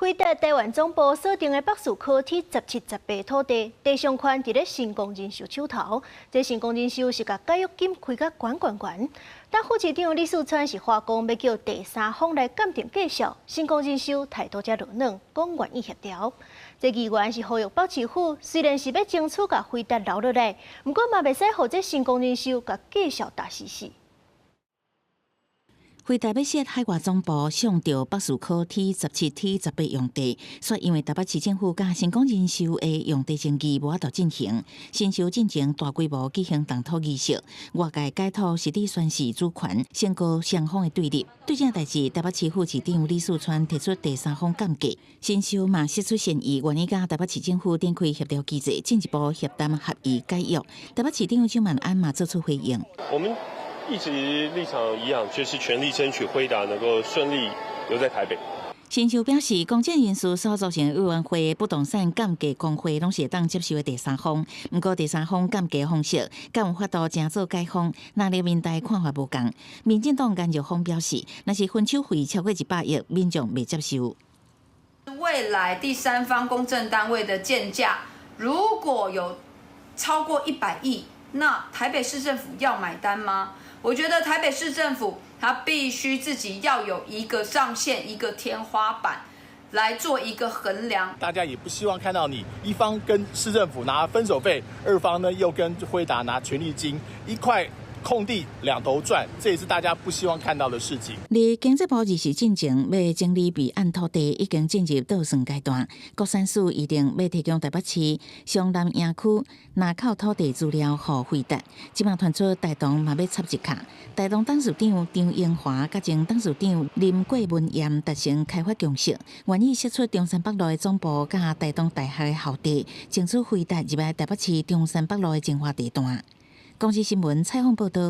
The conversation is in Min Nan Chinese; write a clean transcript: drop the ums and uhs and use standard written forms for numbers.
輝達台灣總部鎖定的北士科 T 17、18土地，地上權佇咧成功人壽手頭。這成功人壽是共解約金開甲懸懸懸。但副市長李四川是發講欲叫第三方來鑑定價數，成功人壽態度才落軟，講願意協調。這議員是呼籲北市府，雖然是欲爭取共輝達留落來，毋過嘛袂使予這成功人壽共價數打死死。輝達欲設海外總部上著北士科 T17、T18用地，卻因為台北市政府佮成功人壽的用地爭議無法度進行。新州進前大規模舉行動土儀式，外界解讀是佇宣示主權，宣告雙方的對立。對這代誌，台北市副市長李四川提出第三方鑑價，新壽嘛釋出善意，願意佮台北市政府展開協調機制，進一步協談合意解約。台北市長蔣萬安嘛做出回應。我們一直立場一樣，就是全力爭取輝達能夠順利留在台北。新壽表示，公證人士所組成委員會不動產鑑價公會攏是會當接受的第三方，毋過第三方鑑價方式，敢有法度成做解封，那立民代看法無仝。民進黨顏玉芳表示，若是分手費超過100億，民眾袂接受。未來第三方公證單位的鑑價，如果有超過100億，那台北市政府要買單嗎？我覺得台北市政府他必須自己要有一個上限，一個天花板，來做一個衡量。大家也不希望看到你一方跟市政府拿分手費，二方呢又跟輝達拿權利金，一塊空地兩頭賺，這也是大家不希望看到的事情。而經濟部二時進前欲整理備案土地，已經進入倒算階段。國產署預定欲提供台北市雙南營區林口土地資料予輝達。這馬傳出大同嘛欲插一跤。大同董事長張英華佮前董事長林過文艷達成開發共識，願意釋出中山北路的總部佮大同大學的校地，爭取輝達入來台北市中山北路的精華地段。公視新聞採訪報道。